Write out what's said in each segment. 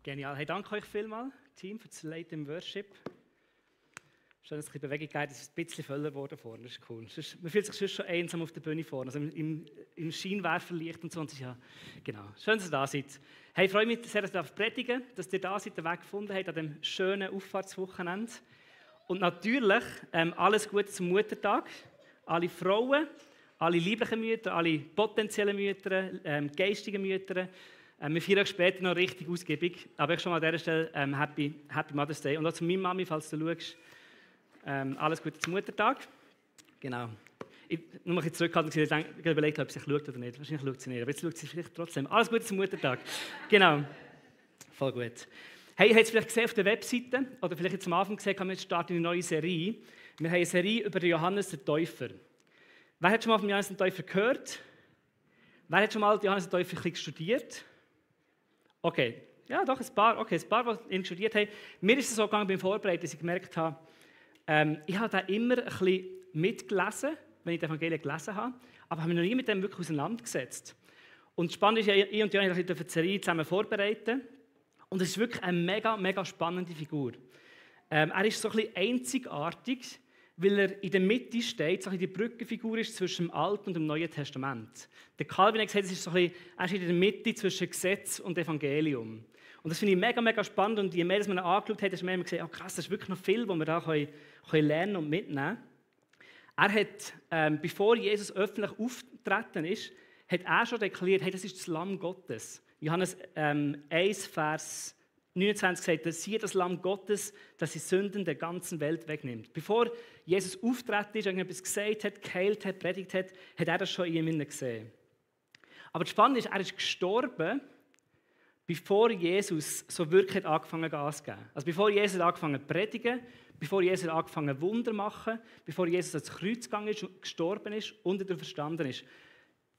Genial. Hey, danke euch vielmals, Team, für das Leiten im Worship. Schön, dass es ein bisschen Bewegung gibt, es ist ein bisschen voller geworden vorne, das ist cool. Man fühlt sich sonst schon einsam auf der Bühne vorne, also im Scheinwerferlicht und so. Und ja, genau. Schön, dass ihr da seid. Hey, ich freue mich sehr, dass ihr predigen darf, dass ihr da seid, den Weg gefunden habt an diesem schönen Auffahrtswochenende. Und natürlich alles Gute zum Muttertag. Alle Frauen, alle lieblichen Mütter, alle potenziellen Mütter, geistigen Mütter. Wir feiern später noch richtig ausgiebig. Aber ich schon mal an dieser Stelle Happy Mother's Day. Und auch zu meiner Mami, falls du schaust, alles Gute zum Muttertag. Genau. Ich muss mich zurückhalten, ich habe überlegt, ob sie schaut oder nicht. Wahrscheinlich schaut sie nicht, aber jetzt schaut sie vielleicht trotzdem. Alles Gute zum Muttertag. Genau. Voll gut. Hey, ihr habt es vielleicht gesehen auf der Webseite, oder vielleicht jetzt am Anfang gesehen, haben wir jetzt starten eine neue Serie. Wir haben eine Serie über Johannes den Täufer. Wer hat schon mal von Johannes den Täufer gehört? Wer hat schon mal Johannes den Täufer ein bisschen studiert? Okay, ja doch, ein paar, die ihn studiert haben. Mir ist es so gegangen beim Vorbereiten, dass ich gemerkt habe, ich habe da immer ein bisschen mitgelesen, wenn ich die Evangelien gelesen habe, aber habe mich noch nie mit dem wirklich auseinandergesetzt. Und spannend ist ja, ich und Johannes haben die Serie zusammen vorbereitet. Und es ist wirklich eine mega, mega spannende Figur. Er ist so ein bisschen einzigartig, weil er in der Mitte steht, so ein bisschen die Brückenfigur ist zwischen dem Alten und dem Neuen Testament. Der Calvin hat gesagt, er ist in der Mitte zwischen Gesetz und Evangelium. Und das finde ich mega, mega spannend. Und je mehr man ihn angeschaut hat, ist man gesehen, oh krass, das ist wirklich noch viel, was wir da können lernen und mitnehmen können. Er hat, bevor Jesus öffentlich aufgetreten ist, hat er schon deklariert, hey, das ist das Lamm Gottes. Johannes 1, Vers 29 sagt, siehe das Lamm Gottes, das die Sünden der ganzen Welt wegnimmt. Bevor Jesus auftreten ist, irgendetwas gesagt hat, geheilt hat, predigt hat, hat er das schon in ihm gesehen. Aber das Spannende ist, er ist gestorben, bevor Jesus so wirklich angefangen anzugeben. Also bevor Jesus angefangen zu predigen, bevor Jesus angefangen Wunder zu machen, bevor Jesus ans Kreuz gegangen ist, gestorben ist und wieder verstanden ist.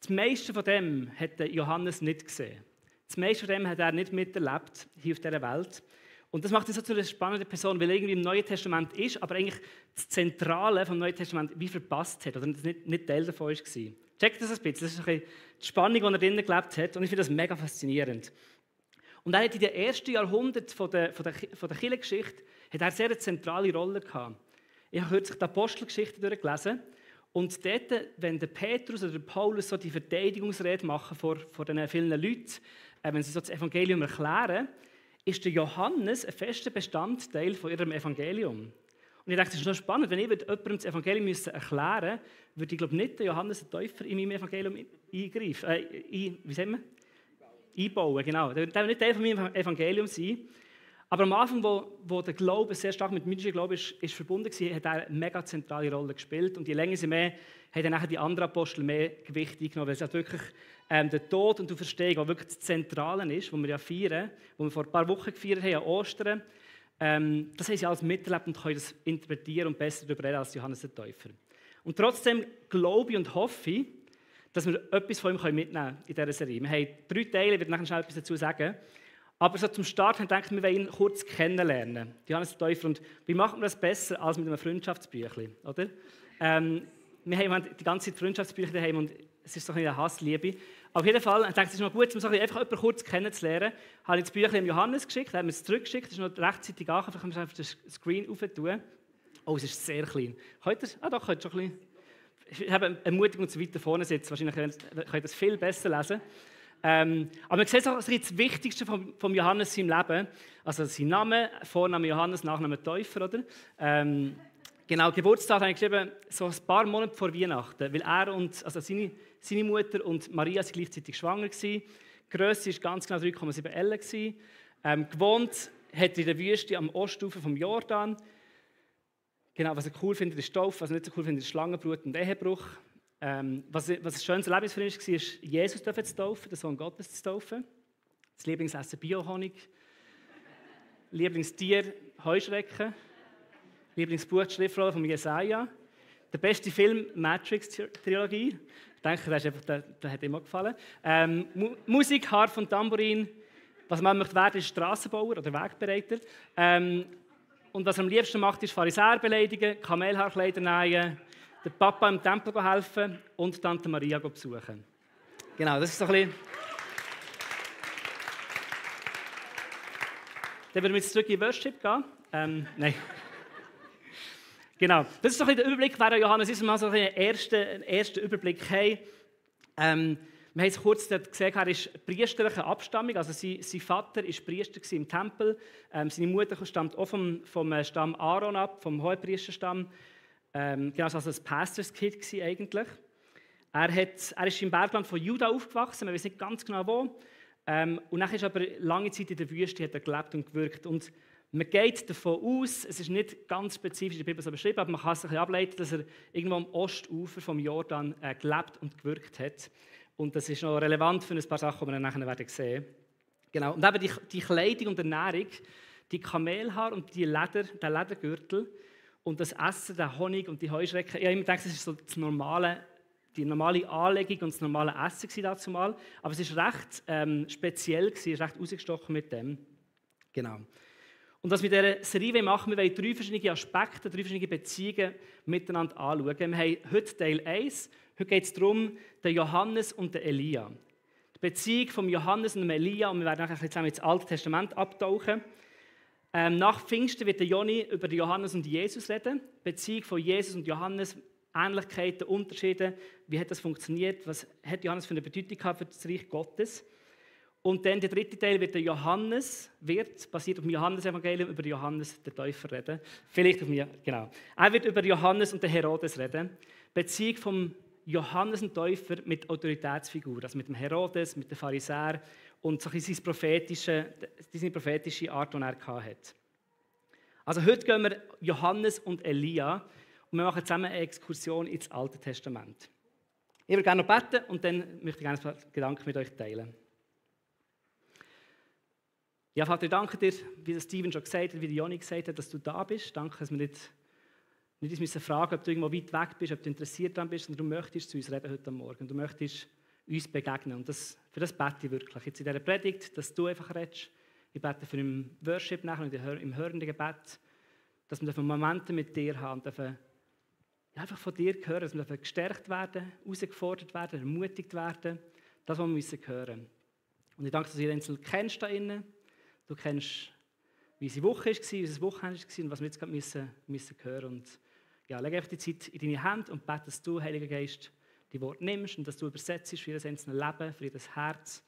Das meiste von dem hat Johannes nicht gesehen. Das meiste von dem hat er nicht miterlebt, hier auf dieser Welt. Und das macht ihn so zu einer spannenden Person, weil er irgendwie im Neuen Testament ist, aber eigentlich das Zentrale vom Neuen Testament wie verpasst hat oder nicht Teil davon war. Checkt das ein bisschen, das ist ein bisschen die Spannung, die er drinnen gelebt hat und ich finde das mega faszinierend. Und er hat in den ersten Jahrhunderten von der Kirchengeschichte hat er sehr eine zentrale Rolle gehabt. Ich habe kürzlich die Apostelgeschichte durchgelesen. Und dort, wenn der Petrus oder der Paulus so die Verteidigungsrede machen vor diesen vielen Leuten, wenn sie so das Evangelium erklären, ist der Johannes ein fester Bestandteil von ihrem Evangelium. Und ich dachte, das ist noch spannend, wenn ich jemandem das Evangelium erklären müsste, würde ich glaube nicht den Johannes den Täufer in meinem Evangelium einbauen. Genau. Der will nicht Teil von meinem Evangelium sein. Aber am Anfang, wo der Glaube sehr stark mit dem jüdischen Glauben ist verbunden war, hat er eine mega zentrale Rolle gespielt. Und je länger sie mehr, haben dann nachher die anderen Apostel mehr Gewicht eingenommen. Weil es halt wirklich der Tod und die Verstehung, was wirklich das Zentrale ist, was wir ja feiern, wo wir vor ein paar Wochen gefeiert haben, an Ostern, das haben sie alles miterlebt und können das interpretieren und besser darüber reden als Johannes der Täufer. Und trotzdem glaube ich und hoffe ich, dass wir etwas von ihm mitnehmen können in dieser Serie. Wir haben 3 Teile, ich werde nachher schnell etwas dazu sagen. Aber so zum Start haben wir gedacht, wir wollen ihn kurz kennenlernen, Johannes der Täufer. Und wie macht man das besser als mit einem Freundschaftsbüchlein, oder? Wir haben die ganze Zeit Freundschaftsbücher daheim und es ist so eine Hassliebe. Auf jeden Fall, ich denke, es ist noch gut, um so einfach jemanden kurz kennenzulernen. Ich habe das Büchlein Johannes geschickt, er hat mir es zurückgeschickt, das ist noch rechtzeitig angekommen, vielleicht können wir es auf den Screen aufentun. Oh, es ist sehr klein. Könnt ihr? Ah doch, könnt ihr schon ein bisschen. Ich habe eine Ermutigung zu weiter vorne sitzen, wahrscheinlich könnt ihr das viel besser lesen. Aber man sieht auch das Wichtigste von Johannes in seinem Leben. Also sein Name, Vorname Johannes, Nachname Täufer, oder? Genau, Geburtstag habe ich geschrieben, so ein paar Monate vor Weihnachten, weil er und also seine Mutter und Maria sind gleichzeitig schwanger gewesen. Die Grösse war ganz genau 3,7 L. Gewohnt hat er in der Wüste am Ostufer vom Jordan. Genau, was er cool findet, ist Taufe, was er nicht so cool findet, ist Schlangenbrut und Ehebruch. Was ein schönes Erlebnis für ihn war, ist, Jesus zu taufen, den Sohn Gottes zu taufen. Das Lieblingsessen Biohonig. Lieblingstier Heuschrecken. Lieblingsbuch die Schriftrolle von Jesaja. Der beste Film Matrix-Trilogie. Ich denke, der hat ihm auch gefallen. Musik, Harfe und Tambourin. Was man möchte werden, ist Strassenbauer oder Wegbereiter. Und was er am liebsten macht, ist Pharisäer beleidigen, Kamelhaarkleider nähen, der Papa im Tempel helfen und Tante Maria besuchen. Genau, das ist so ein bisschen. Dann würden wir jetzt zurück in Worship gehen. Nein. Genau. Das ist so ein bisschen der Überblick, wer Johannes ist. Mal so einen ersten Überblick haben. Wir haben es kurz gesehen, er ist priesterlicher Abstammung. Also sein Vater war Priester im Tempel. Seine Mutter stammt auch vom Stamm Aaron ab, vom Hohepriesterstamm. Genau, also ein Pastorskind eigentlich. Er ist im Bergland von Juda aufgewachsen, man weiß nicht ganz genau wo. Und dann ist aber lange Zeit in der Wüste hat er gelebt und gewirkt. Und man geht davon aus, es ist nicht ganz spezifisch in der Bibel so beschrieben, aber man kann sich ableiten, dass er irgendwo am Ostufer vom Jordan gelebt und gewirkt hat. Und das ist noch relevant für ein paar Sachen, die wir nachher werden sehen. Genau. Und eben die Kleidung und Ernährung, die Kamelhaar und der Ledergürtel und das Essen, der Honig und die Heuschrecken. Ich habe immer gedacht, das ist so die normale Anlegung und das normale Essen dazu mal. Aber es ist recht speziell, es ist recht rausgestochen mit dem. Genau. Und was wir in dieser Serie machen, wir wollen 3 verschiedene Aspekte, 3 verschiedene Beziehungen miteinander anschauen. Wir haben heute Teil 1. Heute geht es darum, den Johannes und den Elia. Die Beziehung von Johannes und dem Elia, und wir werden nachher zusammen ins Alte Testament abtauchen. Nach Pfingsten wird der Joni über Johannes und Jesus reden. Die Beziehung von Jesus und Johannes, Ähnlichkeiten, Unterschiede, wie hat das funktioniert, was hat Johannes für eine Bedeutung gehabt für das Reich Gottes. Und dann der dritte Teil wird der Johannes, basiert auf dem Johannesevangelium, über Johannes den Täufer reden. Vielleicht auf mir, genau. Er wird über Johannes und den Herodes reden. Beziehung vom Johannes den Täufer mit Autoritätsfiguren, also mit dem Herodes, mit den Pharisäern und so seine prophetische Art, die er hatte. Also heute gehen wir Johannes und Elia und wir machen zusammen eine Exkursion ins Alte Testament. Ich würde gerne noch beten und dann möchte ich gerne ein paar Gedanken mit euch teilen. Ja, Vater, ich danke dir, wie das Steven schon gesagt hat, wie Joni gesagt hat, dass du da bist. Danke, dass wir nicht uns fragen, ob du irgendwo weit weg bist, ob du interessiert daran bist, sondern du möchtest zu uns reden heute Morgen. Du möchtest uns begegnen. Und für das bete ich wirklich. Jetzt in dieser Predigt, dass du einfach redest. Ich bete für den Worship nachher und im hörenden Gebet, dass wir Momente mit dir haben und einfach von dir hören, dass wir gestärkt werden, herausgefordert werden, ermutigt werden. Das, was wir hören müssen. Und ich danke, dass du jeden Einzelnen kennst da innen. Du kennst, wie unsere Woche war, wie unser Wochenende war und was wir jetzt gerade müssen hören. Und ja, leg einfach die Zeit in deine Hände und bete, dass du, Heiliger Geist, die Worte nimmst und dass du übersetzt für jedes einzelne Leben, für jedes Herz,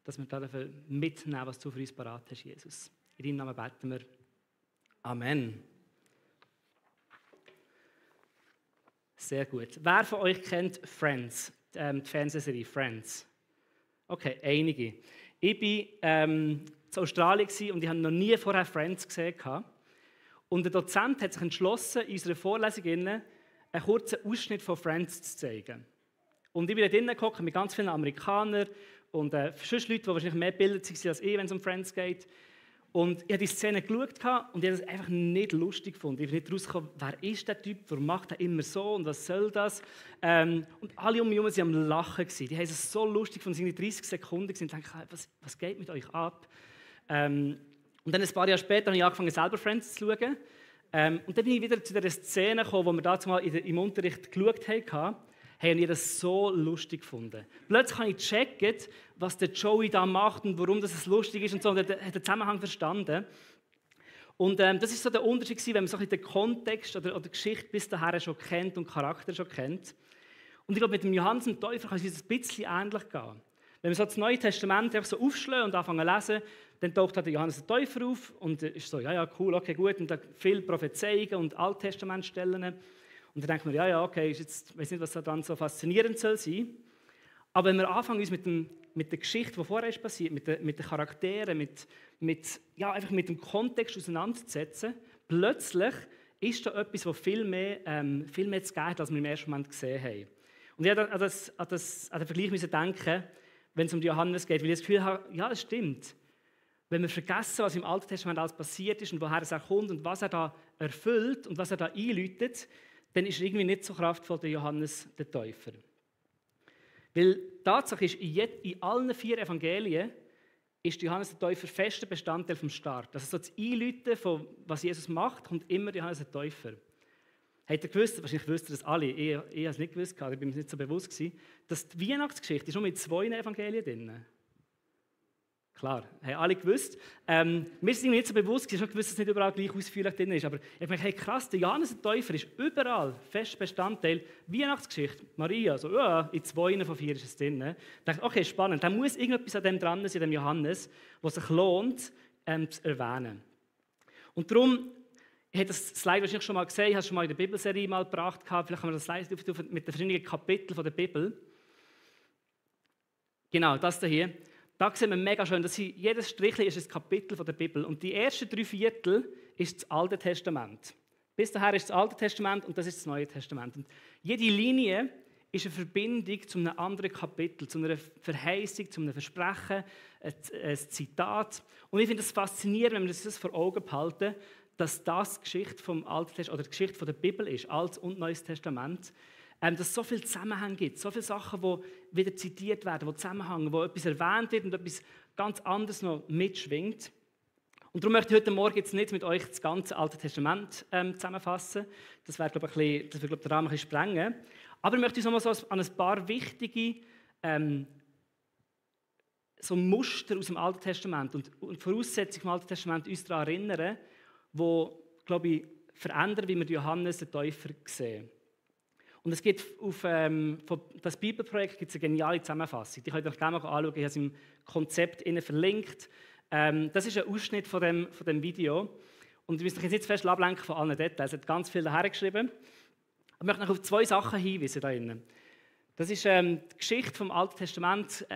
dass wir da mitnehmen, was du für uns parat hast, Jesus. In deinem Namen beten wir. Amen. Sehr gut. Wer von euch kennt Friends, die Fernsehserie Friends? Okay, einige. Ich war in Australien und ich habe noch nie vorher Friends gesehen. Und der Dozent hat sich entschlossen, in unserer Vorlesung einen kurzen Ausschnitt von Friends zu zeigen. Und ich bin da drinnen gehockt mit ganz vielen Amerikanern und sonst Leute, die wahrscheinlich mehr gebildet sind als ich, wenn es um Friends geht. Und ich habe die Szene geschaut und ich habe es einfach nicht lustig gefunden. Ich bin nicht rausgekommen, wer ist der Typ, warum macht er immer so und was soll das? Und alle um mich herum waren am Lachen. Die haben es so lustig gefunden, es waren 30 Sekunden und ich dachte, was geht mit euch ab? Und dann ein paar Jahre später habe ich angefangen, selber Friends zu schauen. Und dann bin ich wieder zu dieser Szene gekommen, die wir damals mal im Unterricht geschaut haben. Haben wir das so lustig gefunden. Plötzlich habe ich gecheckt, was der Joey da macht und warum das lustig ist und so. Und er hat den Zusammenhang verstanden. Und das war so der Unterschied, wenn man so ein bisschen den Kontext oder die Geschichte bis dahin schon kennt und den Charakter schon kennt. Und ich glaube, mit dem Johannes dem Täufer kann es uns ein bisschen ähnlich gehen. Wenn wir so das Neue Testament einfach so aufschlagen und anfangen zu lesen, dann taucht halt der Johannes der Täufer auf und ist so, ja, cool, okay, gut. Und da viele Prophezeiungen und Alttestamentstellen. Und dann denkt man, ja, okay, ich weiß nicht, was da dann so faszinierend soll sein. Aber wenn wir anfangen, uns mit der Geschichte, die vorher ist passiert, mit den Charakteren, einfach mit dem Kontext auseinanderzusetzen, plötzlich ist da etwas, das viel mehr zu geben hat, als wir im ersten Moment gesehen haben. Und ich musste an den Vergleich denken, wenn es um Johannes geht, weil ich das Gefühl habe, ja, das stimmt. Wenn wir vergessen, was im Alten Testament alles passiert ist und woher es auch kommt und was er da erfüllt und was er da einläutet, dann ist er irgendwie nicht so kraftvoll, der Johannes der Täufer. Weil Tatsache ist, in allen 4 Evangelien ist Johannes der Täufer fester Bestandteil vom Start. Also so das Einläuten von was Jesus macht, kommt immer Johannes der Täufer. Habt ihr gewusst, wahrscheinlich wüsst ihr das alle, ich habe es nicht gewusst, ich bin mir nicht so bewusst gewesen, dass die Weihnachtsgeschichte ist nur mit 2 Evangelien drin. Klar, haben alle gewusst. Mir ist es irgendwie nicht so bewusst, ich habe schon gewusst, dass es nicht überall gleich ausführlich drin ist. Aber ich habe hey, krass, der Johannes der Täufer ist überall fest Bestandteil. Weihnachtsgeschichte, Maria, so, ja, in 2 von 4 ist es drin. Ich dachte, okay, spannend, da muss irgendetwas an dem dran sein, an dem Johannes, was sich lohnt, zu erwähnen. Und darum, ich habe das Slide wahrscheinlich schon mal gesehen, ich habe es schon mal in der Bibelserie mal gebracht, vielleicht haben wir das Slide mit den verschiedenen Kapiteln der Bibel. Genau, das hier. Da sehen wir mega schön, dass jedes Strichchen ist ein Kapitel der Bibel und die ersten 3/4 ist das Alte Testament. Bis dahin ist das Alte Testament und das ist das Neue Testament. Und jede Linie ist eine Verbindung zu einem anderen Kapitel, zu einer Verheißung, zu einem Versprechen, ein Zitat. Und ich finde es faszinierend, wenn wir das vor Augen behalten, dass das die Geschichte vom Alten Testament oder die Geschichte der Bibel ist, Altes und Neues Testament. Dass es so viele Zusammenhänge gibt, so viele Sachen, die wieder zitiert werden, die zusammenhängen, wo etwas erwähnt wird und etwas ganz anderes noch mitschwingt. Und darum möchte ich heute Morgen jetzt nicht mit euch das ganze Alte Testament zusammenfassen. Das wird, glaube ich, den Rahmen ein bisschen sprengen. Aber ich möchte uns noch mal so an ein paar wichtige so Muster aus dem Alten Testament und Voraussetzungen vom Alten Testament uns daran erinnern, die, glaube ich, verändern, wie wir Johannes den Täufer sehen. Und es gibt auf das Bibelprojekt gibt es eine geniale Zusammenfassung. Die könnt ihr euch gerne mal anschauen. Ich habe es im Konzept verlinkt. Das ist ein Ausschnitt von dem Video. Und ich müsst euch jetzt nicht fest ablenken von allen Details. Es hat ganz viel daher geschrieben. Ich möchte noch auf 2 Sachen hinweisen da drinnen. Das ist die Geschichte vom Alten Testament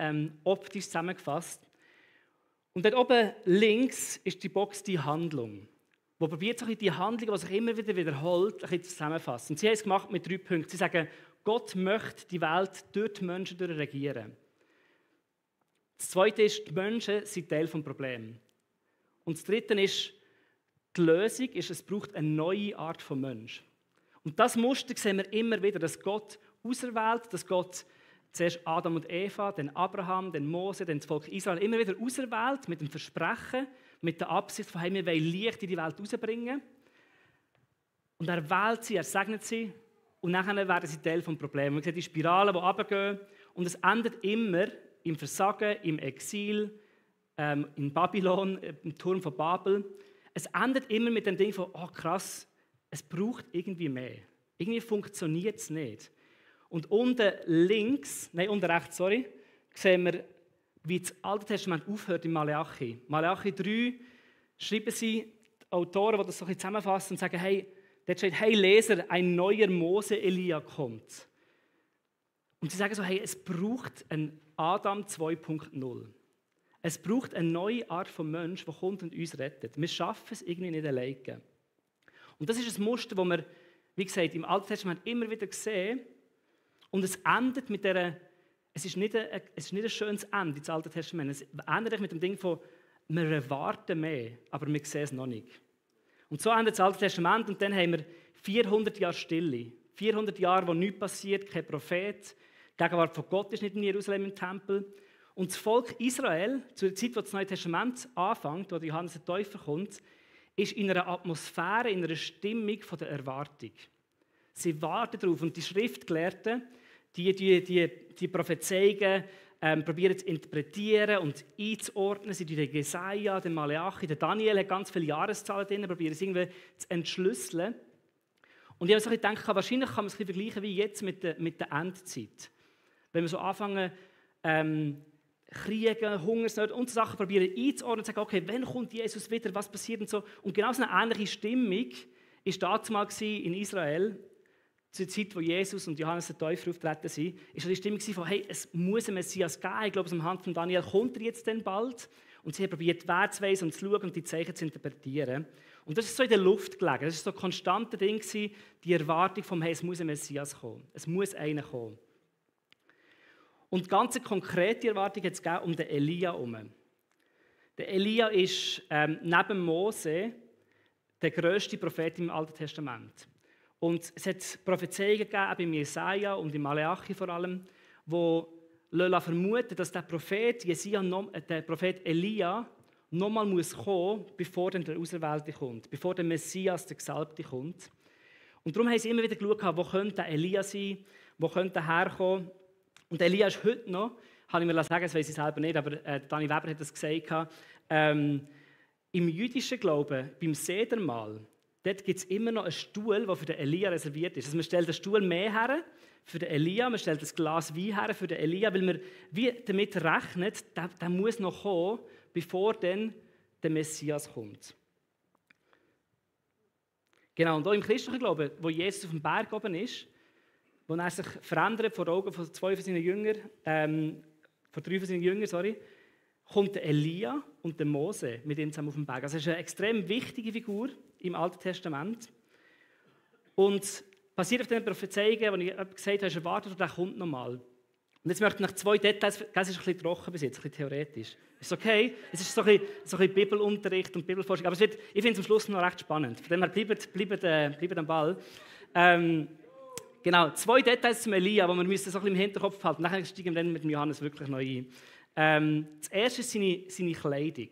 optisch zusammengefasst. Und dort oben links ist die Box die Handlung. Wo probiert sich die Handlung, die sich immer wieder wiederholt, ein bisschen zusammenfassen. Und sie haben es gemacht mit 3 Punkten. Sie sagen, Gott möchte die Welt durch die Menschen regieren. Das Zweite ist, die Menschen sind Teil des Problems. Und das Dritte ist, die Lösung ist, es braucht eine neue Art von Mensch. Und das Muster sehen wir immer wieder, dass Gott auserwählt, dass Gott zuerst Adam und Eva, dann Abraham, dann Mose, dann das Volk Israel immer wieder auserwählt mit dem Versprechen, mit der Absicht von, hey, wir wollen Licht in die Welt rausbringen. Und er wählt sie, er segnet sie und nachher werden sie Teil des Problems. Man sieht die Spiralen, die runtergehen und es endet immer im Versagen, im Exil, in Babylon, im Turm von Babel. Es endet immer mit dem Ding von, oh krass, es braucht irgendwie mehr. Irgendwie funktioniert es nicht. Und unten rechts, sehen wir, wie das Alte Testament aufhört in Maleachi. Maleachi 3 schreiben sie, die Autoren, die das so ein bisschen zusammenfassen und sagen, hey, dort steht, hey Leser, ein neuer Mose-Elia kommt. Und sie sagen so, hey, es braucht ein Adam 2.0. Es braucht eine neue Art von Mensch, der kommt und uns rettet. Wir schaffen es irgendwie nicht alleine. Und das ist ein Muster, das wir, wie gesagt, im Alten Testament immer wieder sehen. Und es endet mit dieser, es ist nicht ein schönes Ende ins Alte Testament. Es endet mit dem Ding von, wir erwarten mehr, aber wir sehen es noch nicht. Und so endet das Alte Testament und dann haben wir 400 Jahre Stille. 400 Jahre, wo nichts passiert, kein Prophet. Die Gegenwart von Gott ist nicht in Jerusalem im Tempel. Und das Volk Israel, zu der Zeit, wo das Neue Testament anfängt, wo Johannes der Täufer kommt, ist in einer Atmosphäre, in einer Stimmung von der Erwartung. Sie warten darauf. Und die Schriftgelehrten, die Prophezeiungen probieren zu interpretieren und einzuordnen. Sie den Jesaja, den Maleachi, der Daniel hat ganz viele Jahreszahlen drin, probieren es irgendwie zu entschlüsseln. Und ich habe so gedacht, wahrscheinlich kann man es vergleichen wie jetzt mit der Endzeit. Wenn wir so anfangen, Kriege, Hungersnöte und so Sachen probieren einzuordnen und sagen, okay, wann kommt Jesus wieder, was passiert und so. Und genau so eine ähnliche Stimmung war damals in Israel, zur Zeit, wo Jesus und Johannes der Täufer auftreten sind, ist die Stimmung von, hey, es muss ein Messias geben. Ich glaube, am Hand von Daniel kommt er jetzt dann bald. Und sie haben probiert, wer zu weisen und zu schauen und die Zeichen zu interpretieren. Und das ist so in der Luft gelegen. Das war so ein konstantes Ding, die Erwartung von, hey, es muss ein Messias kommen. Es muss einer kommen. Und ganz eine konkrete Erwartung hat es gegeben um den Elia herum. Der Elia ist neben Mose der grösste Prophet im Alten Testament. Und es hat Prophezeiungen gegeben, im Jesaja und im Maleachi vor allem, die vermuten, dass der Prophet Elia nochmal kommen muss, bevor dann der Auserwählte kommt, bevor der Messias, der Gesalbte, kommt. Und darum haben sie immer wieder geschaut, wo könnte der Elia sein, wo könnte er herkommen. Und Elia ist heute noch, habe ich mir sagen, das weiss ich selber nicht, aber Dani Weber hat das gesagt. Im jüdischen Glauben, beim Sedermahl, dort gibt es immer noch einen Stuhl, der für den Elia reserviert ist. Also man stellt den Stuhl mehr her für den Elia, man stellt das Glas Wein her für den Elia, weil man wie damit rechnet, der muss noch kommen, bevor dann der Messias kommt. Genau, und auch im christlichen Glauben, wo Jesus auf dem Berg oben ist, wo er sich verändert vor den Augen von drei von seinen Jüngern, kommt der Elia und der Mose mit ihm zusammen auf dem Berg. Also er ist eine extrem wichtige Figur im Alten Testament. Und passiert auf den Prophezeiungen, die ich gesagt habe, ist erwartet, und der kommt nochmal. Und jetzt möchte ich nach 2 Details, das ist ein bisschen trocken bis jetzt, ein bisschen theoretisch. Ist okay? Es ist so ein bisschen Bibelunterricht und Bibelforschung, aber ich finde es am Schluss noch recht spannend. Von dem her bleibt am Ball. Genau, 2 Details zum Elia, die wir so ein bisschen im Hinterkopf behalten. Nachher steigen wir dann mit dem Johannes wirklich neu ein. Das erste ist seine Kleidung.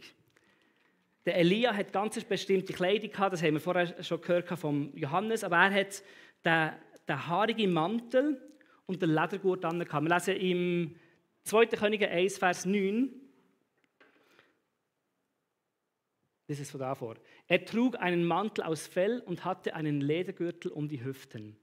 Der Elia hat ganz bestimmte Kleidung gehabt, das haben wir vorher schon gehört vom Johannes, aber er hat den haarigen Mantel und den Ledergurt an. Wir lesen im 2. Könige 1, Vers 9. Das ist von da vor. Er trug einen Mantel aus Fell und hatte einen Ledergürtel um die Hüften.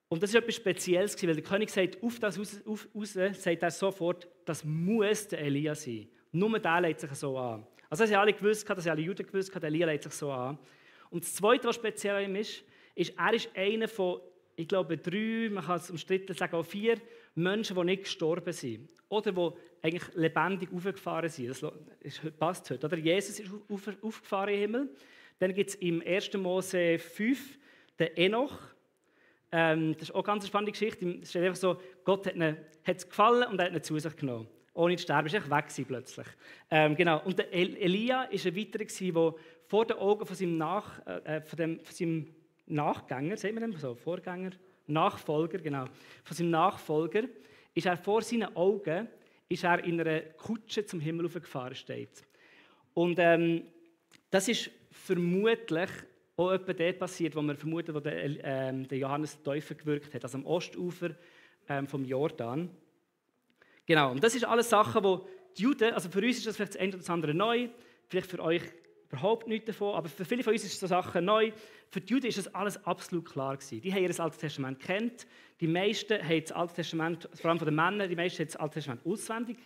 Und das ist etwas Spezielles, weil der König sagt, auf das raus, sagt er sofort, das muss der Elia sein. Nur der legt sich so an. Also das haben alle gewusst, das haben alle Juden gewusst, der Elia legt sich so an. Und das Zweite, was speziell an ihm ist, er ist einer von, ich glaube, 3, man kann es umstritten sagen, auch 4 Menschen, die nicht gestorben sind. Oder die eigentlich lebendig aufgefahren sind. Das passt heute. Oder? Jesus ist aufgefahren im Himmel. Dann gibt es im 1. Mose 5 den Enoch. Das ist auch eine ganz spannende Geschichte. Es steht einfach so, Gott hat es gefallen und er hat ihn zu sich genommen. Ohne zu sterben, ist er weg gewesen plötzlich. Genau. Und der Elia war ein weiterer, der vor den Augen von seinem Nachgänger, sagt man dem so, Nachfolger, genau. Von seinem Nachfolger, ist er vor seinen Augen in einer Kutsche zum Himmel aufgefahren steht. Und das ist vermutlich auch etwa dort passiert, wo man vermutet, wo der Johannes der Täufer gewirkt hat, also am Ostufer vom Jordan. Genau, und das ist alles Sachen, wo die Juden, also für uns ist das vielleicht das eine oder das andere neu, vielleicht für euch überhaupt nichts davon, aber für viele von uns ist so Sachen neu. Für die Juden ist das alles absolut klar gewesen. Die haben das Alte Testament kennt. Die meisten haben das Alte Testament, vor allem von den Männern, die meisten haben das Alte Testament auswendig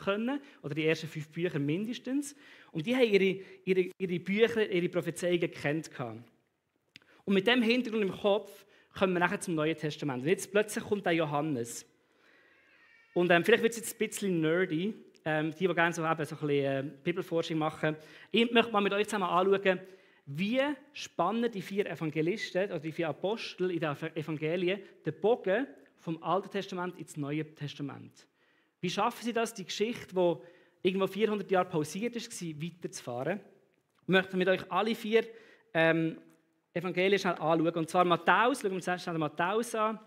können, oder die ersten 5 Bücher mindestens. Und die haben ihre Bücher, ihre Prophezeiungen gekannt. Und mit dem Hintergrund im Kopf kommen wir nachher zum Neuen Testament. Und jetzt plötzlich kommt der Johannes. Und vielleicht wird es jetzt ein bisschen nerdy, die gerne so ein bisschen Bibelforschung machen. Ich möchte mal mit euch zusammen anschauen, wie spannen die 4 Evangelisten oder die 4 Apostel in den Evangelien den Bogen vom Alten Testament ins Neue Testament. Wie schaffen sie das, die Geschichte, die irgendwo 400 Jahre pausiert war, weiterzufahren? Ich möchte mit euch alle 4 Evangelien schnell anschauen. Und zwar Matthäus, schauen wir uns erst schnell Matthäus an.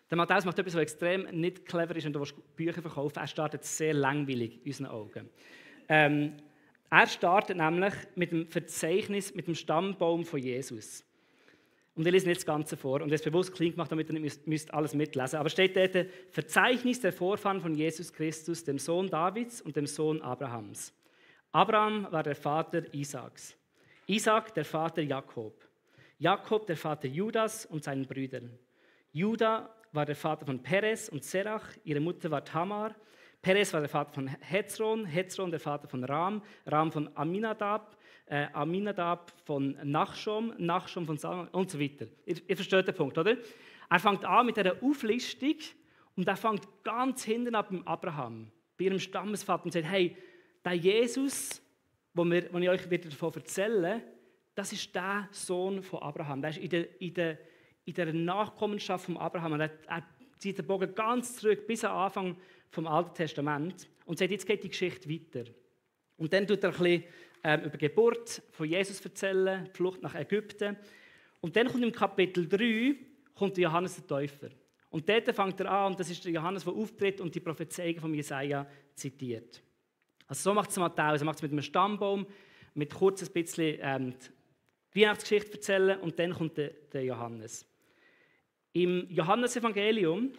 Der Matthäus macht etwas, was extrem nicht clever ist, und du willst Bücher verkaufen. Er startet sehr langweilig in unseren Augen. Er startet nämlich mit dem Verzeichnis, mit dem Stammbaum von Jesus. Und ich lese nicht das Ganze vor und das ist bewusst klein gemacht, damit ihr nicht alles mitlesen. Aber steht dort, Verzeichnis der Vorfahren von Jesus Christus, dem Sohn Davids und dem Sohn Abrahams. Abraham war der Vater Isaaks. Isaak der Vater Jakob. Jakob der Vater Judas und seinen Brüdern. Juda war der Vater von Perez und Serach, ihre Mutter war Tamar. Perez war der Vater von Hezron, Hezron der Vater von Ram, Ram von Aminadab, Aminadab von Nachschom, Nachschom von Salmon und so weiter. Ihr versteht den Punkt, oder? Er fängt an mit einer Auflistung und er fängt ganz hinten ab beim Abraham, bei ihrem Stammesvater, und sagt, hey, der Jesus, den ich euch wieder davon erzähle, das ist der Sohn von Abraham. Der ist in der Nachkommenschaft von Abraham. Und er zieht den Bogen ganz zurück bis am Anfang vom Alten Testament und sagt, jetzt geht die Geschichte weiter. Und dann tut er ein bisschen über die Geburt von Jesus erzählen, die Flucht nach Ägypten. Und dann kommt im Kapitel 3 kommt Johannes der Täufer. Und dort fängt er an, und das ist der Johannes, der auftritt und die Prophezeiung von Jesaja zitiert. Also so macht es Matthäus. Er macht es mit einem Stammbaum, mit kurz ein bisschen die Weihnachtsgeschichte erzählen, und dann kommt der Johannes. Im Johannesevangelium,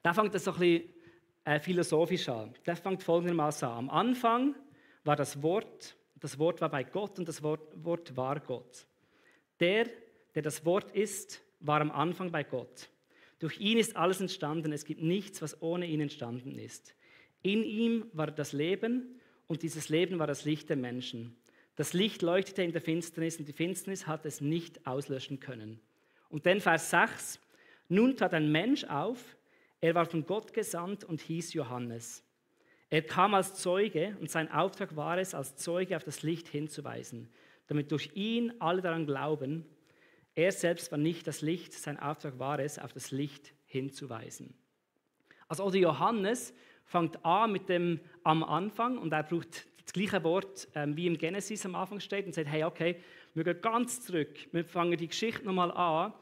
der fängt das so ein bisschen philosophisch an. Der fängt folgendermaßen an. Am Anfang war das Wort war bei Gott und das Wort war Gott. Der das Wort ist, war am Anfang bei Gott. Durch ihn ist alles entstanden, es gibt nichts, was ohne ihn entstanden ist. In ihm war das Leben und dieses Leben war das Licht der Menschen. Das Licht leuchtete in der Finsternis und die Finsternis hat es nicht auslöschen können. Und dann Vers 6. Nun trat ein Mensch auf, er war von Gott gesandt und hieß Johannes. Er kam als Zeuge und sein Auftrag war es, als Zeuge auf das Licht hinzuweisen, damit durch ihn alle daran glauben. Er selbst war nicht das Licht, sein Auftrag war es, auf das Licht hinzuweisen. Also auch der Johannes fängt an mit dem am Anfang und er braucht das gleiche Wort, wie im Genesis am Anfang steht und sagt, hey, okay, wir gehen ganz zurück. Wir fangen die Geschichte nochmal an,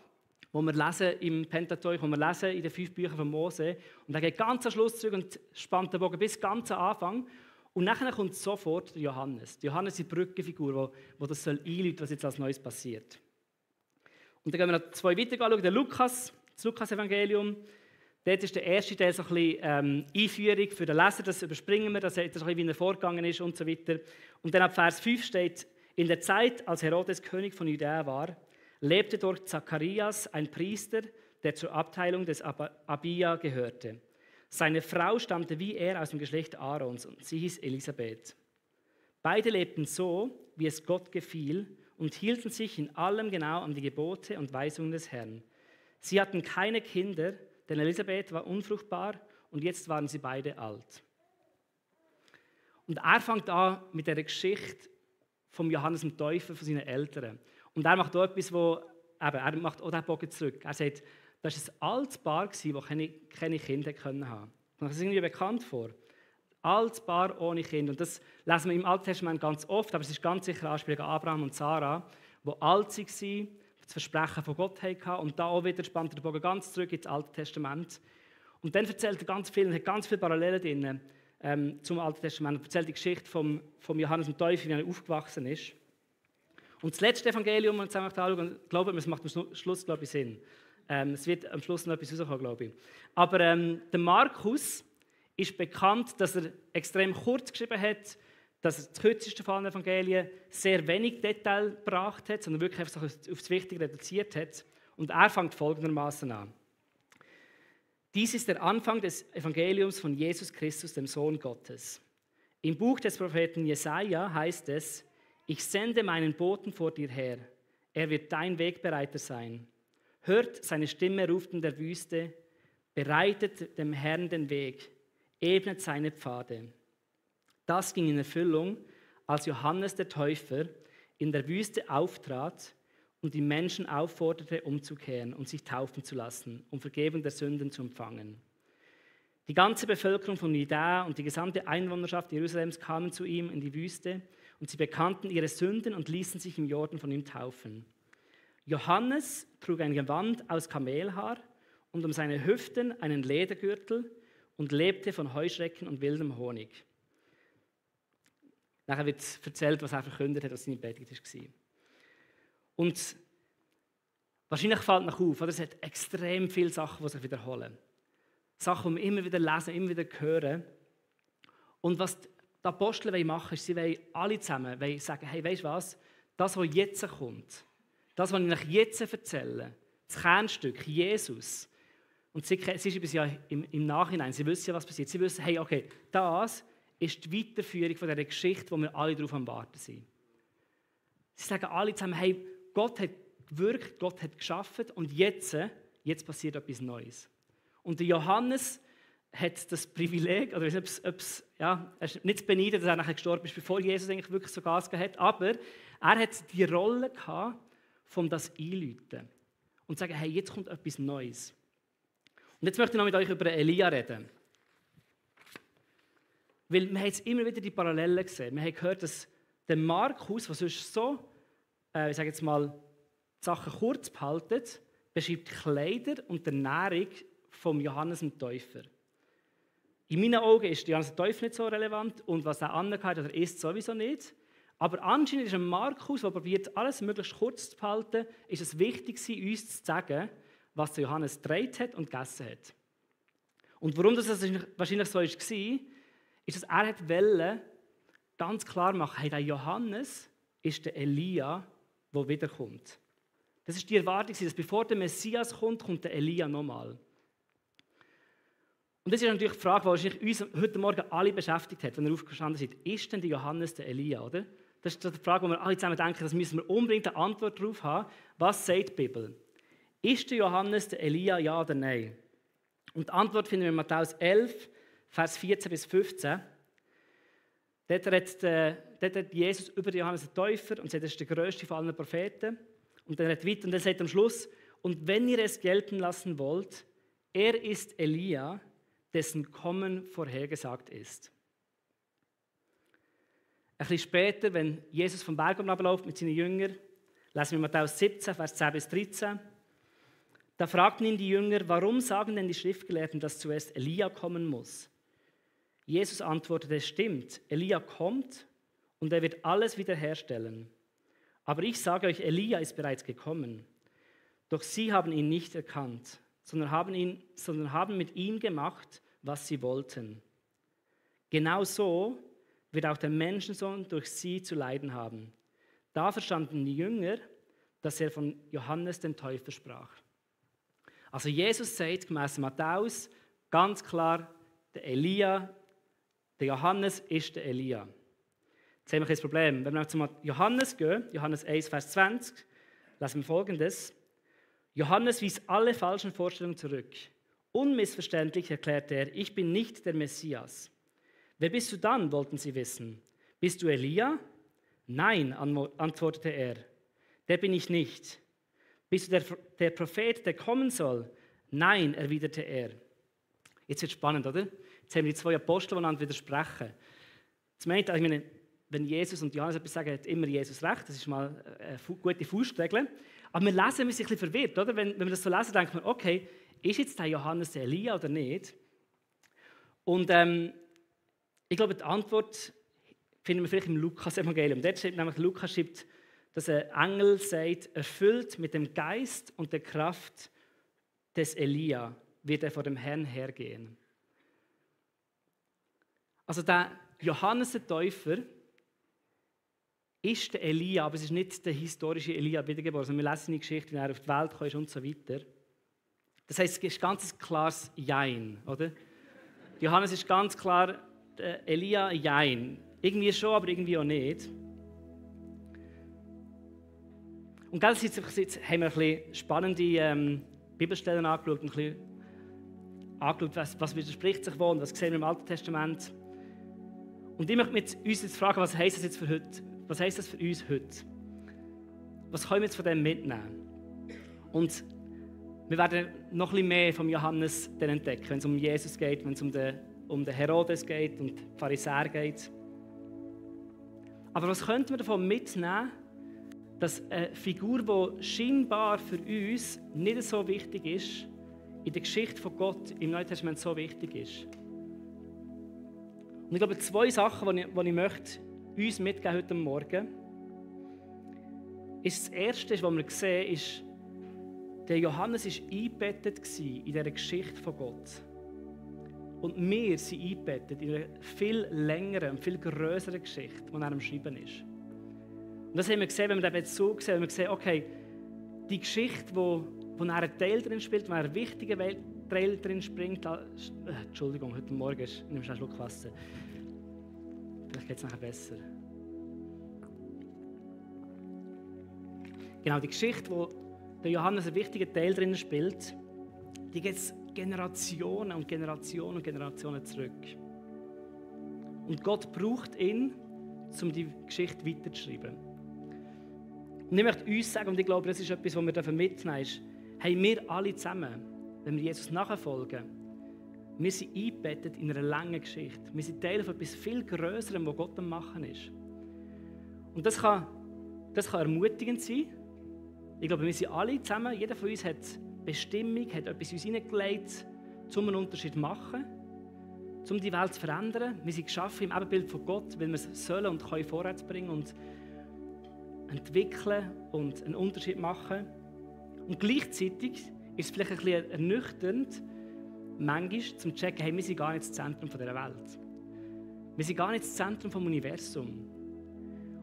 wo wir lesen im Pentateuch, wo wir lesen in den 5 Büchern von Mose. Und er geht ganz am Schluss zurück und spannt den Bogen bis ganz am Anfang. Und nachher kommt sofort der Johannes. Der Johannes ist die Brückenfigur, wo das soll einläuten, was jetzt als Neues passiert. Und dann gehen wir noch 2 weiter anschauen. Der Lukas, das Lukas-Evangelium. Dort ist der erste Teil so ein bisschen Einführung für den Leser, das überspringen wir, das sagt er so ein bisschen, wie er vorgegangen ist und so weiter. Und dann ab Vers 5 steht, in der Zeit, als Herodes König von Judäa war, lebte dort Zacharias, ein Priester, der zur Abteilung des Abia gehörte. Seine Frau stammte wie er aus dem Geschlecht Aarons und sie hieß Elisabeth. Beide lebten so, wie es Gott gefiel und hielten sich in allem genau an die Gebote und Weisungen des Herrn. Sie hatten keine Kinder, denn Elisabeth war unfruchtbar und jetzt waren sie beide alt. Und er fängt an mit der Geschichte vom Johannes dem Täufer, von seinen Eltern. Und er macht auch etwas, er macht auch den Bogen zurück. Er sagt, das war ein altes Paar, das keine Kinder haben konnte. Kommt das irgendwie bekannt vor? Altes Paar ohne Kind. Und das lesen wir im Alten Testament ganz oft, aber es ist ganz sicher Anspielung an Abraham und Sarah, die alt waren, das Versprechen von Gott hatten. Und da auch wieder spannt der Bogen ganz zurück ins Alte Testament. Und dann erzählt er ganz viel, hat ganz viele Parallelen drin zum Alten Testament. Er erzählt die Geschichte vom Johannes dem Täufer, wie er aufgewachsen ist. Und das letzte Evangelium, das wir uns anschauen, glaube ich, es macht am Schluss glaube ich, Sinn. Es wird am Schluss noch etwas rauskommen, glaube ich. Aber der Markus ist bekannt, dass er extrem kurz geschrieben hat, dass er das kürzeste von allen Evangelien sehr wenig Detail gebracht hat, sondern wirklich einfach auf das Wichtige reduziert hat. Und er fängt folgendermaßen an. Dies ist der Anfang des Evangeliums von Jesus Christus, dem Sohn Gottes. Im Buch des Propheten Jesaja heißt es, ich sende meinen Boten vor dir her, er wird dein Wegbereiter sein. Hört, seine Stimme ruft in der Wüste, bereitet dem Herrn den Weg, ebnet seine Pfade. Das ging in Erfüllung, als Johannes der Täufer in der Wüste auftrat und die Menschen aufforderte, umzukehren und sich taufen zu lassen, um Vergebung der Sünden zu empfangen. Die ganze Bevölkerung von Judäa und die gesamte Einwohnerschaft Jerusalems kamen zu ihm in die Wüste und sie bekannten ihre Sünden und ließen sich im Jordan von ihm taufen. Johannes trug ein Gewand aus Kamelhaar und um seine Hüften einen Ledergürtel und lebte von Heuschrecken und wildem Honig. Nachher wird erzählt, was er verkündet hat, was seine Predigt war. Und wahrscheinlich fällt noch auf, oder? Es hat extrem viele Sachen, die sich wiederholen. Sachen, die wir immer wieder lesen, immer wieder hören. Und was die Apostel machen, ist, sie wollen alle zusammen sagen, hey, weißt du was, das, was jetzt kommt, das, was ich euch jetzt erzähle, das Kernstück, Jesus, und sie schreiben es ja im Nachhinein, sie wissen ja, was passiert, sie wissen, hey, okay, das ist die Weiterführung von dieser Geschichte, wo wir alle darauf am Warten sind. Sie sagen alle zusammen, hey, Gott hat gewirkt, Gott hat geschaffen und jetzt passiert etwas Neues. Und der Johannes hat das Privileg, oder ich weiß nicht, er ist nicht zu beneiden, dass er nachher gestorben ist, bevor Jesus eigentlich wirklich so Gas gegeben hat, aber er hat die Rolle gehabt, von das Einläuten und sagen, hey, jetzt kommt etwas Neues. Und jetzt möchte ich noch mit euch über Elia reden. Weil wir haben jetzt immer wieder die Parallelen gesehen. Wir haben gehört, dass der Markus, der sonst so, ich sage jetzt mal, die Sachen kurz behaltet, beschreibt die Kleider und die Ernährung vom Johannes dem Täufer. In meinen Augen ist Johannes der Täufer nicht so relevant und was er anhat oder isst, sowieso nicht. Aber anscheinend ist ein Markus, der probiert, alles möglichst kurz zu behalten, ist es wichtig, uns zu sagen, was der Johannes getragen hat und gegessen hat. Und warum das wahrscheinlich so war, ist, dass er wollte ganz klar machen, hey, der Johannes ist der Elia, der wiederkommt. Das ist die Erwartung, dass bevor der Messias kommt, kommt der Elia nochmal. Und das ist natürlich die Frage, die wahrscheinlich uns heute Morgen alle beschäftigt hat, wenn wir aufgestanden sind. Ist denn der Johannes der Elia, oder? Das ist die Frage, wo wir alle zusammen denken, das müssen wir unbedingt eine Antwort darauf haben. Was sagt die Bibel? Ist der Johannes der Elia, ja oder nein? Und die Antwort finden wir in Matthäus 11, Vers 14 bis 15. Dort redet Jesus über den Johannes den Täufer und sagt, das ist der grösste von allen Propheten. Und dann redet weiter und er sagt am Schluss, und wenn ihr es gelten lassen wollt, er ist Elia, dessen Kommen vorhergesagt ist. Ein bisschen später, wenn Jesus vom Berg abläuft mit seinen Jüngern, lesen wir Matthäus 17, Vers 10 bis 13. Da fragten ihn die Jünger, warum sagen denn die Schriftgelehrten, dass zuerst Elia kommen muss? Jesus antwortete, es stimmt, Elia kommt und er wird alles wiederherstellen. Aber ich sage euch, Elia ist bereits gekommen. Doch sie haben ihn nicht erkannt, sondern haben mit ihm gemacht, was sie wollten. Genau so wird auch der Menschensohn durch sie zu leiden haben. Da verstanden die Jünger, dass er von Johannes dem Täufer sprach. Also Jesus sagt gemäss Matthäus ganz klar, der Johannes ist der Elia. Jetzt haben wir ein Problem. Wenn wir zu Johannes gehen, Johannes 1, Vers 20, lesen wir Folgendes. Johannes wies alle falschen Vorstellungen zurück. Unmissverständlich erklärte er, ich bin nicht der Messias. Wer bist du dann, wollten sie wissen. Bist du Elia? Nein, antwortete er. Der bin ich nicht. Bist du der Prophet, der kommen soll? Nein, erwiderte er. Jetzt wird es spannend, oder? Jetzt haben wir die zwei Apostel, die einander widersprechen. Das meint, ich meine, wenn Jesus und Johannes etwas sagen, hat immer Jesus recht. Das ist mal eine gute Faustregel. Aber wir lesen, wir sind ein bisschen verwirrt, oder? Wenn wir das so lesen, denkt man, okay, ist jetzt der Johannes der Elia oder nicht? Und ich glaube, die Antwort finden wir vielleicht im Lukas-Evangelium. Dort steht nämlich, Lukas schreibt, dass ein Engel sagt, erfüllt mit dem Geist und der Kraft des Elia wird er vor dem Herrn hergehen. Also der Johannes der Täufer ist der Elia, aber es ist nicht der historische Elia wiedergeboren, sondern wir lesen seine Geschichte, wie er auf die Welt kam und so weiter. Das heisst, es ist ganz ein klares Jein, oder? Johannes ist ganz klar Elia, Jein. Irgendwie schon, aber irgendwie auch nicht. Und jetzt haben wir ein bisschen spannende Bibelstellen angeschaut, ein bisschen angeschaut, was widerspricht sich wo und was sehen wir im Alten Testament. Und ich möchte uns jetzt fragen, was heisst das jetzt für heute? Was heisst das für uns heute? Was können wir jetzt von dem mitnehmen? Und wir werden noch ein bisschen mehr vom Johannes entdecken, wenn es um Jesus geht, wenn es um den Herodes geht und die Pharisäer geht. Aber was könnten wir davon mitnehmen, dass eine Figur, die scheinbar für uns nicht so wichtig ist, in der Geschichte von Gott im Neuen Testament so wichtig ist? Und ich glaube, zwei Sachen, die ich möchte uns mitgeben heute Morgen, ist das Erste, was wir sehen, ist, der Johannes war eingebettet in dieser Geschichte von Gott. Und wir sind eingebettet in einer viel längeren und viel größeren Geschichte, die er am Schreiben ist. Und das haben wir gesehen, wenn wir das so sehen, haben wir gesehen, okay, die Geschichte, wo er einen Teil drin spielt, wo er einen wichtigen Teil drin springt. Entschuldigung, heute Morgen ist ich einen Schluck Wasser. Vielleicht geht es nachher besser. Genau, die Geschichte, wo der Johannes einen wichtigen Teil drin spielt, die geht es Generationen und Generationen und Generationen zurück. Und Gott braucht ihn, um die Geschichte weiterzuschreiben. Und ich möchte uns sagen, und ich glaube, das ist etwas, was wir mitnehmen dürfen, ist, hey, wir alle zusammen, wenn wir Jesus nachfolgen, wir sind eingebettet in einer langen Geschichte. Wir sind Teil von etwas viel Größerem, was Gott am Machen ist. Und das kann ermutigend sein. Ich glaube, wir sind alle zusammen, jeder von uns hat Bestimmung, hat etwas in uns hineingelegt, um einen Unterschied zu machen, um die Welt zu verändern. Wir sind geschaffen im Ebenbild von Gott, weil wir es sollen und können vorwärts bringen und entwickeln und einen Unterschied machen. Und gleichzeitig ist es vielleicht ein bisschen ernüchternd, manchmal zum Checken, hey, wir sind gar nicht das Zentrum dieser Welt. Wir sind gar nicht das Zentrum des Universums.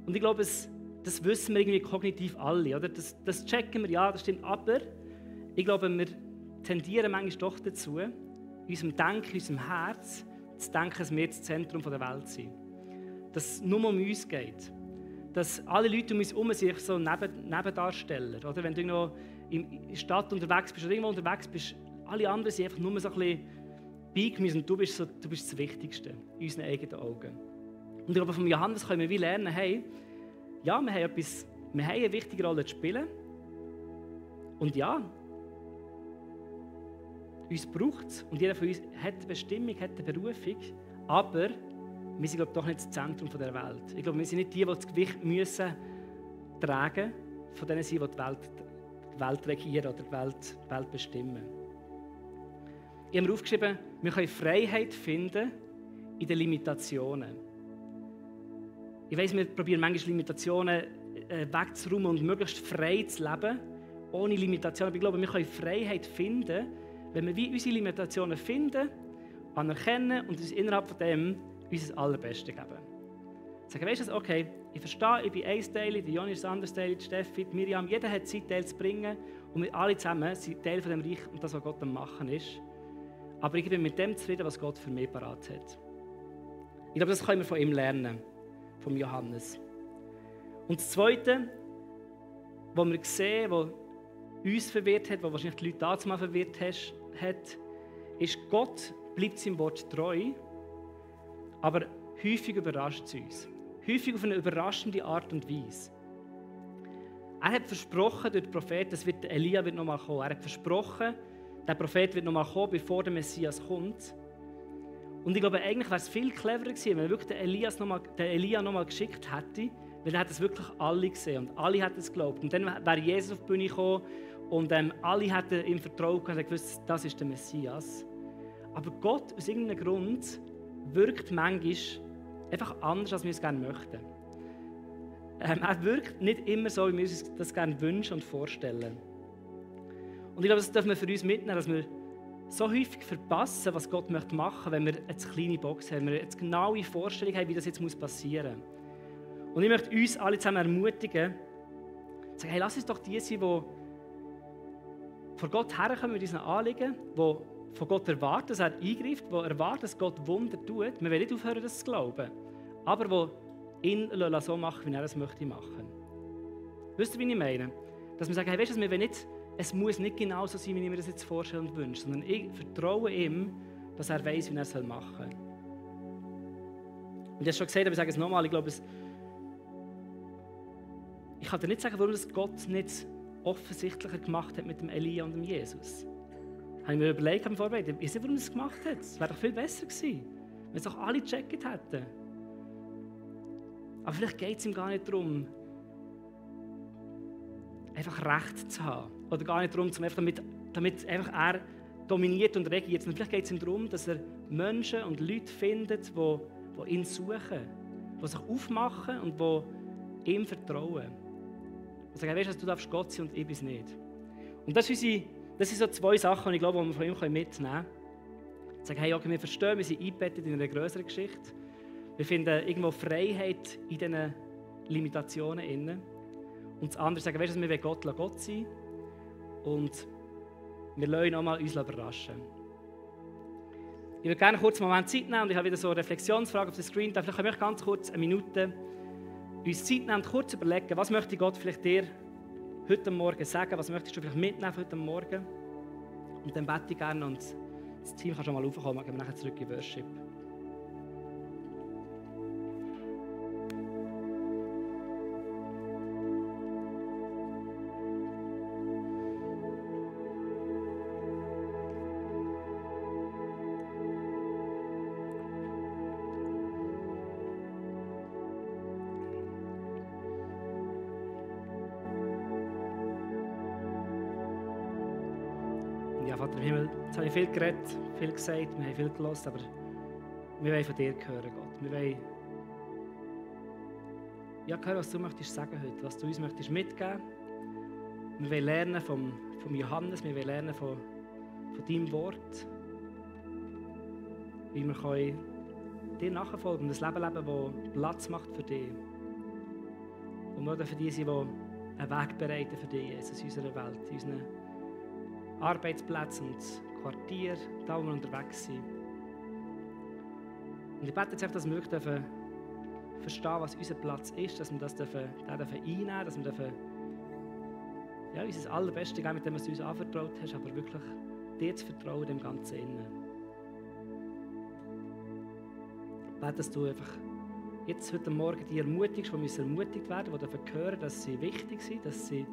Und ich glaube, das wissen wir irgendwie kognitiv alle. Oder? Das checken wir, ja, das stimmt. Aber ich glaube, wir tendieren manchmal doch dazu, in unserem Denken, in unserem Herz, zu denken, dass wir das Zentrum der Welt sind. Dass es nur um uns geht. Dass alle Leute um uns herum sind so Nebendarsteller. Oder? Wenn du irgendwo in der Stadt unterwegs bist oder irgendwo unterwegs bist, alle anderen sind einfach nur so ein bisschen beigemisst und du bist das Wichtigste in unseren eigenen Augen. Und ich glaube, von Johannes können wir wie lernen, hey, ja, wir haben eine wichtige Rolle zu spielen. Und ja, uns braucht es und jeder von uns hat eine Bestimmung, hat eine Berufung, aber wir sind, glaube ich, doch nicht das Zentrum dieser Welt. Ich glaube, wir sind nicht die das Gewicht müssen tragen von denen sind, die die Welt regieren oder die Welt bestimmen. Ich habe mir aufgeschrieben, wir können Freiheit finden in den Limitationen. Ich weiss, wir probieren manchmal Limitationen wegzuräumen und möglichst frei zu leben, ohne Limitationen. Aber ich glaube, wir können Freiheit finden, wenn wir wie unsere Limitationen finden, anerkennen und uns innerhalb von dem unser Allerbestes geben. Sagen, weißt du, okay, ich verstehe, ich bin ein Teil, die Joni ist ein anderes Teil, die Steffi, die Miriam, jeder hat sein Teil zu bringen und wir alle zusammen sind Teil von dem Reich und das, was Gott am Machen ist. Aber ich bin mit dem zufrieden, was Gott für mich parat hat. Ich glaube, das können wir von ihm lernen, von Johannes. Und das Zweite, was wir sehen, was uns verwirrt hat, was wahrscheinlich die Leute damals mal verwirrt hat, ist, Gott bleibt seinem Wort treu, aber häufig überrascht es uns. Häufig auf eine überraschende Art und Weise. Er hat versprochen durch den Propheten, Elia wird nochmal kommen. Er hat versprochen, der Prophet wird nochmal kommen, bevor der Messias kommt. Und ich glaube, eigentlich wäre es viel cleverer gewesen, wenn er wirklich den Elia nochmal geschickt hätte, weil er hat es wirklich alle gesehen und alle hätten es geglaubt. Und dann wäre Jesus auf die Bühne gekommen und alle hätten ihm vertraut und gewusst, das ist der Messias. Aber Gott, aus irgendeinem Grund, wirkt manchmal einfach anders, als wir es gerne möchten. Er wirkt nicht immer so, wie wir uns das gerne wünschen und vorstellen. Und ich glaube, das dürfen wir für uns mitnehmen, dass wir so häufig verpassen, was Gott machen möchte, wenn wir eine kleine Box haben, wenn wir eine genaue Vorstellung haben, wie das jetzt passieren muss. Und ich möchte uns alle zusammen ermutigen, zu sagen, hey, lass uns doch die sein, die vor Gott herkommen mit unseren Anliegen, die von Gott erwarten, dass er eingreift, die erwarten, dass Gott Wunder tut. Wir wollen nicht aufhören, das zu glauben, aber die ihn so machen, wie er es möchte machen. Wisst ihr, wie ich meine? Dass wir sagen, hey, weißt du, wir wollen nicht, es muss nicht genau so sein, wie ich mir das jetzt vorstelle und wünsche, sondern ich vertraue ihm, dass er weiß, wie er es machen soll. Und ich habe es schon gesagt, aber ich sage es nochmal, ich glaube, ich kann dir nicht sagen, warum das Gott nicht offensichtlicher gemacht hat mit dem Elia und dem Jesus. Habe ich mir überlegt im Vorbereiten, ich weiß nicht, warum er es gemacht hat. Es wäre doch viel besser gewesen, wenn es doch alle gecheckt hätten. Aber vielleicht geht es ihm gar nicht darum, einfach Recht zu haben. Oder gar nicht darum, damit einfach er dominiert und regiert. Sondern vielleicht geht es ihm darum, dass er Menschen und Leute findet, die ihn suchen, die sich aufmachen und die ihm vertrauen. Und sagen, weißt du, du darfst Gott sein und ich bin es nicht. Und das sind so zwei Sachen, die ich glaube, die wir von ihm mitnehmen können. Sagen, hey, okay, wir verstehen, wir sind eingebettet in einer größeren Geschichte. Wir finden irgendwo Freiheit in diesen Limitationen inne. Und das andere sagen, weißt du, wir wollen Gott sein und wir lassen uns mal überraschen. Ich würde gerne kurz einen Moment Zeit nehmen und ich habe wieder so eine Reflexionsfrage auf dem Screen. Vielleicht können wir ganz kurz eine Minute uns Zeit nehmen und kurz überlegen, was möchte Gott vielleicht dir heute Morgen sagen, was möchtest du vielleicht mitnehmen heute Morgen? Und dann bete ich gerne und das Team kann schon mal raufkommen, dann gehen wir nachher zurück in Worship. Ja, Vater im Himmel, jetzt habe ich viel geredet, viel gesagt, wir haben viel gehört, aber wir wollen von dir hören, Gott. Wir wollen hören, was du möchtest sagen heute, was du uns möchtest mitgeben. Wir wollen lernen vom Johannes, wir wollen lernen von deinem Wort. wie wir dir nachfolgen und ein Leben leben, das Platz macht für dich. Und wir für die sein, die einen Weg bereiten für dich, Jesus, in unserer Welt, in unseren Arbeitsplätzen und Quartier, da wo wir unterwegs sind. Und ich bete jetzt einfach, dass wir wirklich verstehen, was unser Platz ist, dass wir das einnehmen dürfen, dass wir unser Allerbestes geben, mit dem was du uns anvertraut hast, aber wirklich dir zu vertrauen, dem Ganzen innen. Ich bete, dass du einfach jetzt heute Morgen die ermutigst, die müssen ermutigt werden, die dürfen hören, dass sie wichtig sind, dass sie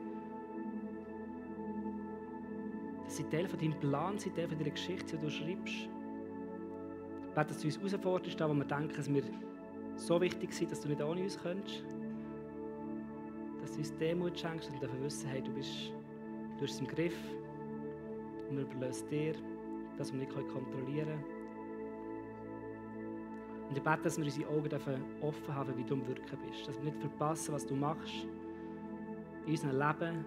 Teil von deinem Plan sind, Teil von deiner Geschichte, die du schreibst. Ich bete, dass du uns herausforderst, da wo wir denken, dass wir so wichtig sind, dass du nicht ohne uns könntest. Dass du uns Demut schenkst und dürfen wissen, hey, du hast es im Griff und wir überlassen dir, dass wir nicht kontrollieren können. Und ich bete, dass wir unsere Augen offen haben, wie du am Wirken bist. Dass wir nicht verpassen, was du machst in unserem Leben,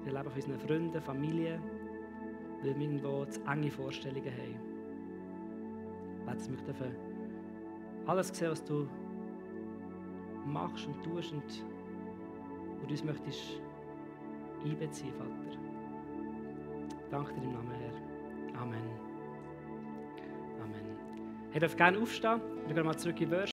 im Leben von unseren Freunden, Familie, weil wir irgendwo zu enge Vorstellungen haben. Ich bete, dass wir alles sehen, was du machst und tust und wo du uns möchtest einbeziehen, Vater. Danke dir im Namen, Herr. Amen. Amen. Ihr dürft gerne aufstehen. Wir gehen mal zurück in Worship.